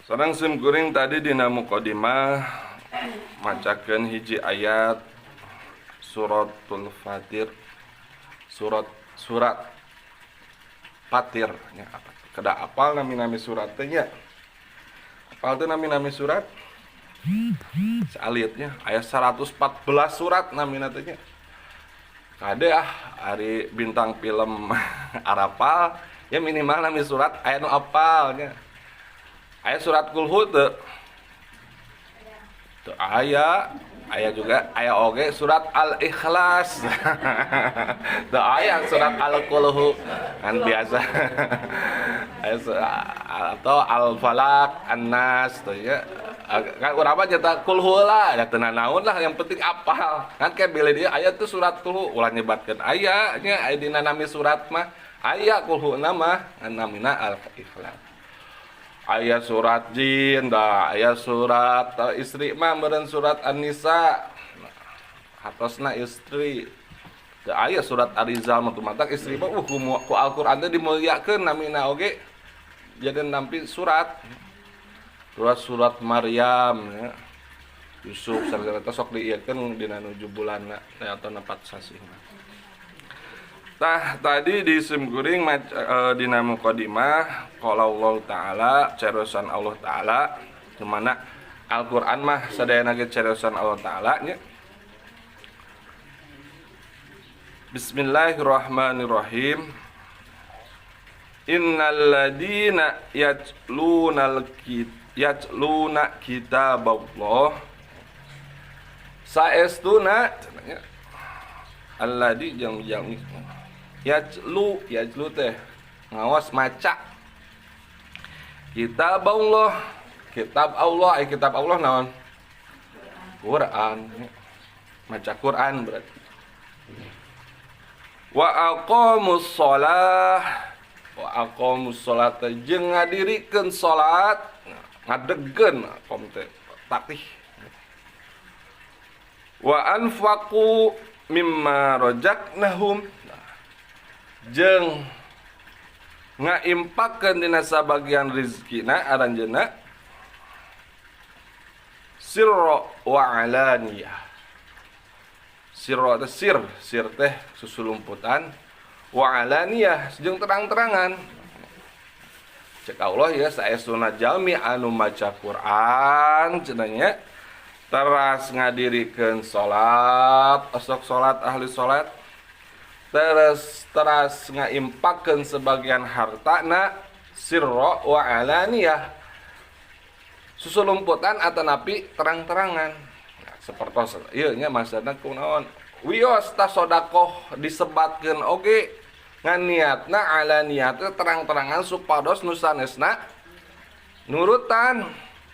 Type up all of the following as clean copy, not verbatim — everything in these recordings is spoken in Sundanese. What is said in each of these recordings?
Sareng sim kuring tadi dina mukadimah macakeun hiji ayat suratul Fatir, surat surat Fatir nya. Apa kedah apal nami-nami surat teh nya? Apal teh nami-nami surat? Salitnya aya 114 surat namina teh nya. Kade ah, ari bintang film arapal ya, minimal nami surat aya nu apal nya. Aya surat Kulhu teu? Teu aya. Aya juga, aya oge surat Al-Ikhlas. Teu aya surat Al-Kulhu kan biasa. Aya atau Al-Falaq, An-Nas tuh ya. Kan urang mah nyata Kulhu lah, ya teu naon lah, yang penting apal. Kan kayak bilih dia aya tuh surat Kulhu, ulah nyebatkeun aya nya, aya dina nami surat mah aya Kulhu nama namina Al-Ikhlas. Aya surat Jin dah, aya surat istri mah meureun surat An-Nisa. Hatosna istri. Teu aya surat Arizal mah, matak istri mah ku Al-Qur'an teh dimuliakeun namina oge jadi nampi surat. Surat-surat Maryam ya. Yusuf sareng sok diieukeun dina nuju bulanna atau nepat sasihna. Tah, tadi di simkuring dina mukadimah qala Allah Ta'ala, cariosan Allah Ta'ala, dimana Al-Qur'an mah sadayana ge cariosan Allah Ta'ala nya. Bismillahirrahmanirrahim. Innal ladina yatlunal yatluna kitaballah, saestuna cenah alladzi jang jang yatlu, yatlu teh ngawas maca, kitab Allah, kitab Allah, kitab Allah naon? Quran. Maca Quran berarti. Wa aqamus shalah, wa aqamus sholata jeung ngadirikeun salat, ngadegkeun aqam teh tatih. Wa anfaqu mimma razaqnahum jeung ngaimpakeun dina sabagian rizkina aranjeunna, sirra wa alaniyah. Sirra teh sir, sir teh susulumputan, wa alaniyah jeung terang-terangan. Cek Allah ya, saestuna jalmi anu maca Quran cenah nya, teras ngadirikeun salat, osok salat, ahli salat, terus teras ngaimpakeun sebagian hartana sirra wa alaniyah, susulumputan atanapi terang-terangan. Nah, sepertos ieu nya maksudna kunaon wios tah sodakoh disebatkeun oge ngan niatna alaniyah teh terang-terangan supados nu sanesna nurutan,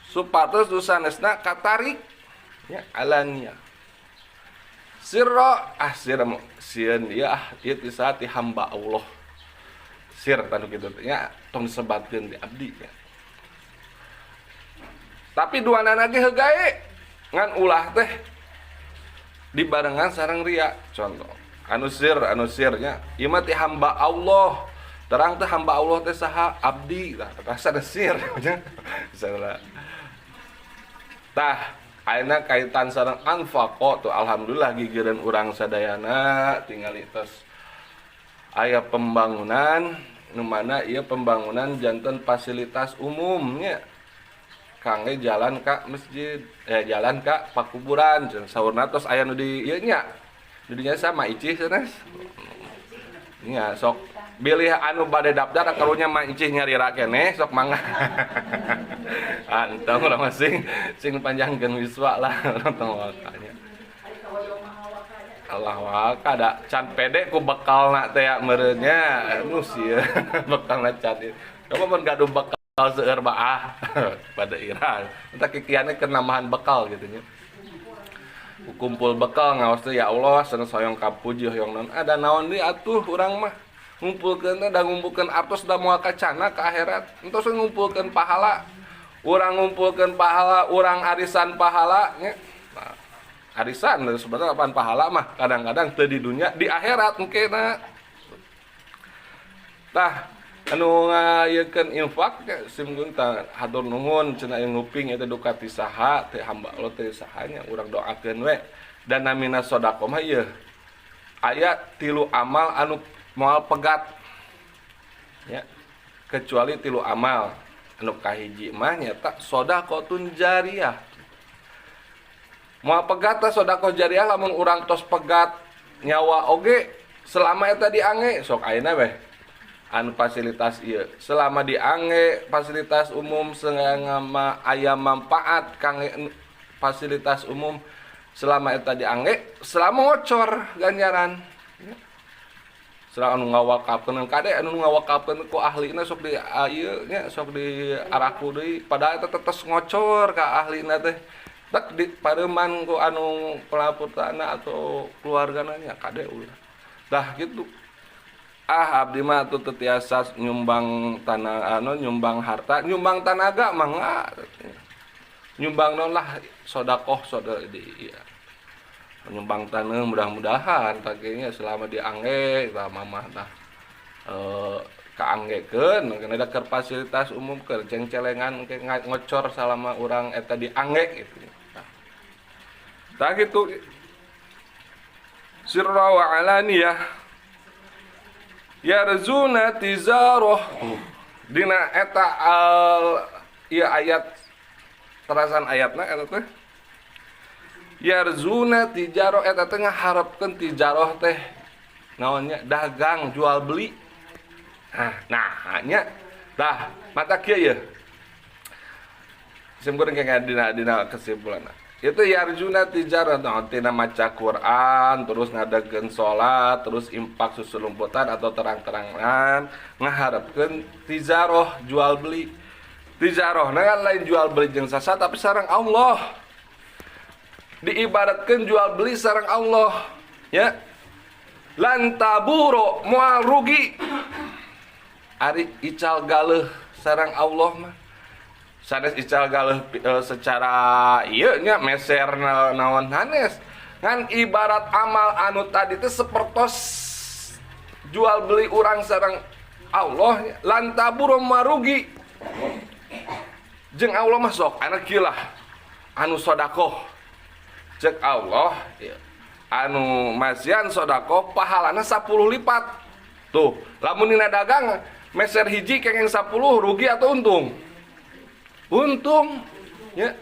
supados nu sanesna katarik ya alaniyah. Sirra ah sir sieun ieu ah, ieu ti saha? Ti hamba Allah. Sir tanu kitu teh nya, tong disebatkeun di abdi ya. Tapi duanana ge heugae, ngan ulah teh dibarengan sareng ria. Contoh anu sir, anu sirnya ieu mah ti hamba Allah, terang teh hamba Allah teh saha? Abdi lah, rasa sir nya. Tah, ayeuna kaitan sareng anfaqo tuh, alhamdulillah gigireun urang sadayana tingali tos aya pembangunan nu mana ieu pembangunan janten fasilitas umumnya kangge jalan ka masjid, jalan ka pakuburan. Saurna tos aya nu di ieu nya, di dinya sama icih sanes nya. Sok bilih anu bade daftar, karunya mah icih nyarira keneh, sok mangga. Antong urang mah sing sing panjangkeun wiswa lah, tong wakanya. Allah waka da can pede ku bekalna teh ya meureun nya, nu sieun bekalna can. Coba mun gaduh bekal seueur baah pada ira. Entah kikiannya keur nambahan bekal gitu nya. Kumpul bekal ngaos teh, ya Allah, sanes hoyong kapuji, hoyong naon, ada naon deui atuh urang mah ngumpulkeun teh, da ngumpulkeun artos da moal kacana ka akhirat. Entos ngumpulkeun pahala, urang ngumpulkeun pahala, urang arisan pahala nya. Nah, arisan sebenarnya apaan? Pahala mah kadang-kadang teu di dunia, di akhirat engkena. Tah, Anu ngayekeun infak sim tah hatur nuhun cenah nguping eta duka ti saha teh hamba Allah teh saha nya urang doakeun we. Dan namina sedekah mah ieu aya 3 amal anu moal pegat ya, kecuali 3 amal. Anu kahiji mah nyata sedekahun jariyah. Moal pegat teh sedekah jariyah lamun urang tos pegat nyawa oge selama eta diange sok ayeuna weh anu fasilitas ieu selama diange fasilitas umum selama aya manfaat kangge fasilitas umum selama eta diange selama ngocor ganjaran. Selama anu ngawakafkeun kade anu ngawakafkeun ku ahlina sok di ieu nya sok di araku deui padahal eta tetes ngocor ka ahlina teh tek di pareuman ku anu pelapurtana atau keluargana nya kade ulah. Dah gitu. Ah abdi mah atuh teu tiasa nyumbang tanah anu nyumbang harta, nyumbang tanaga mah nyumbang naon lah sedekah sedekah di iya. Nyumbang tanah mudah-mudahan tagenya selama diangge tah mamah tah kaanggekeun kana da keur fasilitas umum keur cengcelengan ke ngocor selama urang eta diangge gitu. Tah gitu sirra wa alaniyah yarzuna tizaroh dina eta al ieu ayat terasan ayatna eta teh yarzuna tijaroh eta teh ngaharepkeun tijaroh teh naonnya dagang jual beli. Nah nya tah mata kieu ye simkuring kayak dina kesimpulanna itu yarzuna tijarah tina maca Quran terus ngadageun salat terus impak susulumputan atau terang-terangan ngaharepkeun tijaroh jual beli. Tijaroh na kan lain jual beli jeung sasa tapi sareng Allah. Diibaratkeun jual beli sareng Allah ya. Lan taburo moal rugi. Ari ical galeuh sareng Allah mah sanes ical galeuh secara ieu nya meser naon hanes ngan ibarat amal anu tadi teh sapertos jual beli urang sareng Allah lan taburo moal rugi. Jeung Allah mah sok anak kieu lah anu sedekah cek Allah ya. Anu masian sedekah pahalana 10 lipat. Tuh, lamun dina dagang meser hiji kengeng 10 rugi atau untung? Untung ya.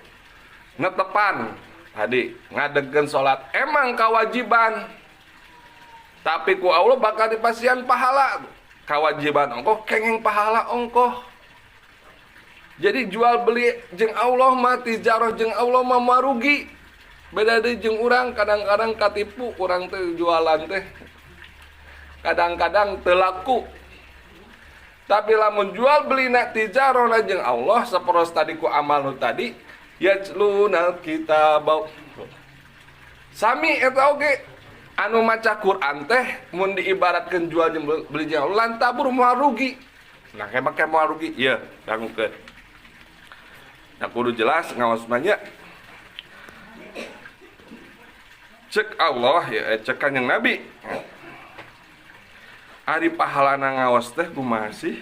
Netepan tadi ngadegkeun salat emang kewajiban. Tapi ku Allah bakal dipasian pahala. Kewajiban ongkoh kengeng pahala ongkoh. Jadi jual beli jeung Allah mah tijaroh jeung Allah mah marugi. Beda deui jeung urang kadang-kadang katipu urang teh jualan teh. Kadang-kadang teu laku. Tapi lamun jual beli na tijaroh na jeung Allah saperos tadi ku amal nu tadi yatluna kitab. Sami eta oge anu maca Quran teh mun diibaratkeun jual jeung beli jeung Allah lan tabur moal rugi. Nah make moal rugi ieu dangukeun. Nah kudu jelas ngaos mah nya. Cek Allah ya, cek Kanjeng Nabi. Ari pahalana ngaos teh kumaha sih?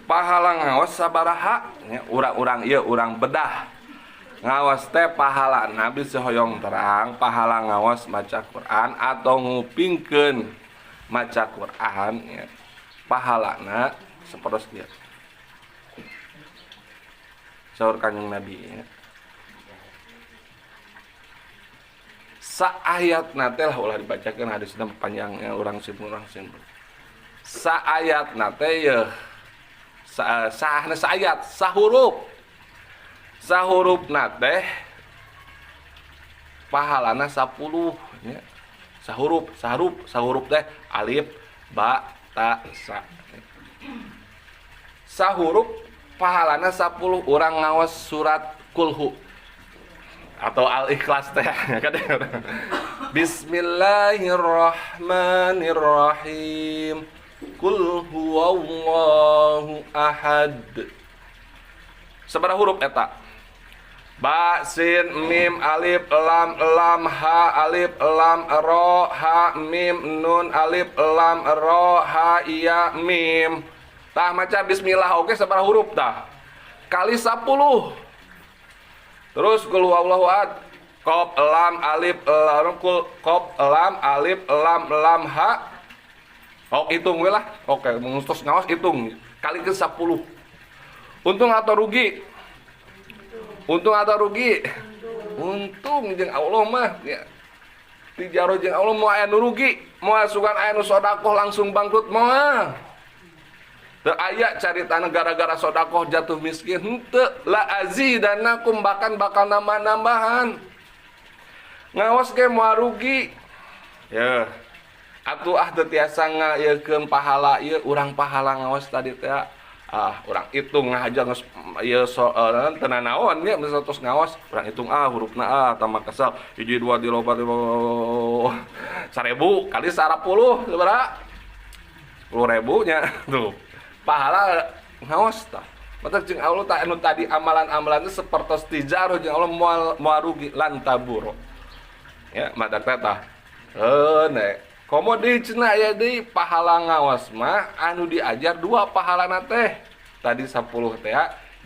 Pahala ngaos sabaraha? Nya urang-urang ieu urang bedah. Ngaos teh pahala Nabi sehoyong terang, pahala ngaos maca Quran atau ngupingkeun maca Quran ya. Pahalana sapertos kieu. Saur Kanjeng Nabi ya. Saayatna teh lah ulah dibacakeun hadisna panjangnya urang simpul urang simpul. Saayatna teh yeuh sahna saayat sahurup. Sahurupna teh pahalana 10 nya. Sahurup, sahurup, sahurup teh alif ba ta sa. Sahurup pahalana 10 urang ngaos surat kulhu atau al-ikhlas teh. Bismillahirrahmanirrahim. Qul huwallahu ahad. Sabaraha huruf eta? Ba, sin, mim, alif, lam, lam, ha, alif, lam, ro, ha, mim, nun, alif, lam, ro, ha, iya, mim. Tah, maca bismillah oge sabaraha huruf tah? Kali 10. Terus qul huwallahu ahad. Qaf, lam, alif, lam, kul, qaf, lam, alif, lam, lam, ha. Oh, hitung we lah. Oke, terus ngawas hitung. Kali ke 10. Untung atau rugi? Untung atau rugi? Untung jeung Allah mah ya. Tijaroh jeung Allah moal aya nu rugi, moal sugan aya nu sodakoh langsung bangkrut moal. Teu aya caritana gara-gara sodakoh jatuh miskin, henteu. La azidannakum, bahkan bakal nambah-nambahan. Ngawas ge moal rugi. Ya. Atuh ah, teu tiasa ngayeukeun pahala ieu urang, pahala ngawas tadi teh. Ah, urang hitung aja geus ieu so teu nanaon nya, misalnya tos ngawas urang hitung ah hurufna, ah tambah kesel, hiji, dua, tilu, opat, lima, 1000 kali 10 sabaraha? 10.000 nya. Tuh pahala ngawas tah. Mata jeung Allah tah, anu tadi amalan-amalan itu sepertos tijaroh jeung Allah, moal moal rugi, lan taburo ya. Mata teh tah heuh. Komo deui cenah aya deui pahala ngawas mah anu diajar dua pahalana teh. Tadi 10 teh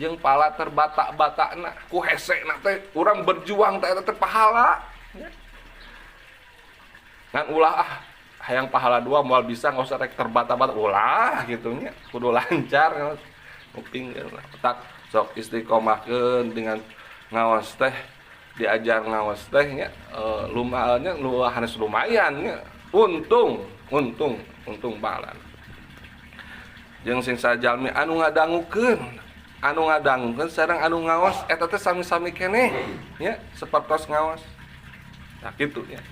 jeung pahala terbata-batana ku hesena teh urang berjuang teh, eta teh pahala. Ngan ulah ah, hayang pahala dua moal bisa, nggak usah rek terbata-bata ulah gitu nya, kudu lancar nguping tak sok istiqomahkeun dengan ngawas teh. Diajar ngawas teh nya, lumayan lu, harus lumayan nya, untung untung untung pahala. Jeung sing sajalmi anu ngadangukeun, anu ngadangukeun sareng anu ngawas eta teh sami-sami keneh nya, sapertos ngawas. Nah, kitu nya.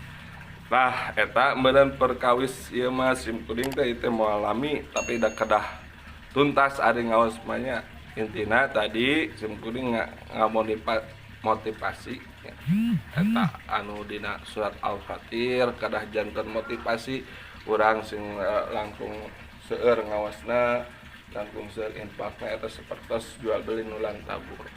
Nah, eta meureun perkawis ieu mah sim kuring teh, ieu teh moal lami, tapi da kedah tuntas ari ngaos mah nya. Intina tadi sim kuring motivasi ya. Eta anu dina surat Al-Fatir kedah janten motivasi urang sing langkung seueur ngawasna, langkung seueur infakna, eta sapertos jual beli nu lan tabur.